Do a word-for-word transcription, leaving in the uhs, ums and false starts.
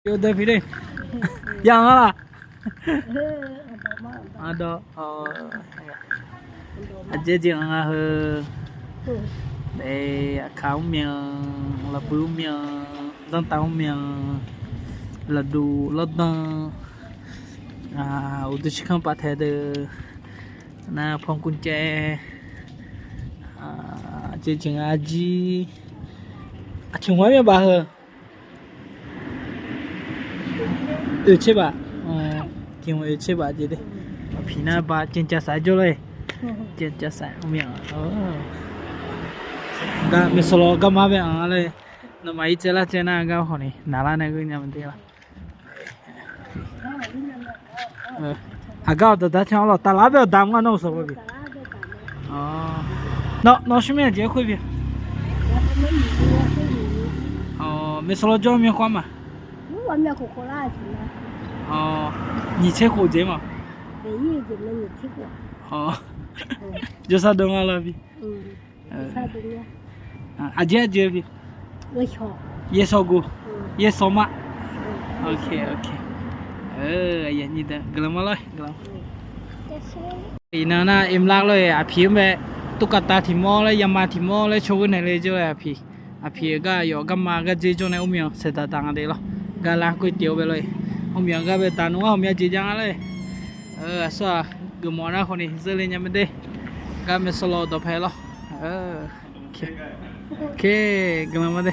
Yawdaef pile. Ya'anr laf. Aqdawq, aqjeq jeq-anr nga heu. Aqkaq-anr myan, lafbui-anr myan, danrtav-anr myan, lafduq lawrdan, uqduq ciqkanr paf tae deuq, nar panqkuv caev, jeq jeq nga jir. Aqtiq hmq-aer myanr baf heu. Oeq tser baf. Tiq hmq oeq tser baf jeq de. Aqpiq nar ba jancav saq jawr lor-e. Jancav saq myan. Gar maeqsawq law garma bae-anr lor-e. Nawmaf irtsaev lar tsaev nar gar khawf ni naqlar nae geur nya maqde laf. Aqgar-awq dawqdar can-awr lawq taf lar bae-awq damq nga nawr-euq sawq babi. Nawr smr myav jeq-aer khoer bi. Maeqsawq law jawr myan khawf ma. Nyiq tser khof jeq ma. Jawrsar dov nga lawr bi. Aqjeq aqjeq bi. Yaersawq guq. Yaersawq ma. Guiqlanq ma lawr. Iqnan nar emlar lor-e aqpiq-anr bae. Tokavtav tiq mawr laer yama tiq mawr laer caw ghoer naeq le jawr-e aqpiq. Aqpiq-euq gar aqyawf garma gardzer jawr nae mrmyan saeqdaq daq nga de lawr. Gar lar khoer tiq-awr bae lor-e. Mrmyan gar bae daq nmr-anr ghawqmya jeq jav nga lor-e. Aqsur-aq geufmawf nar khawf ni zeur le nya maqde. Gar maeqsawq law dawqpae lawr. Guiqlanq ma de.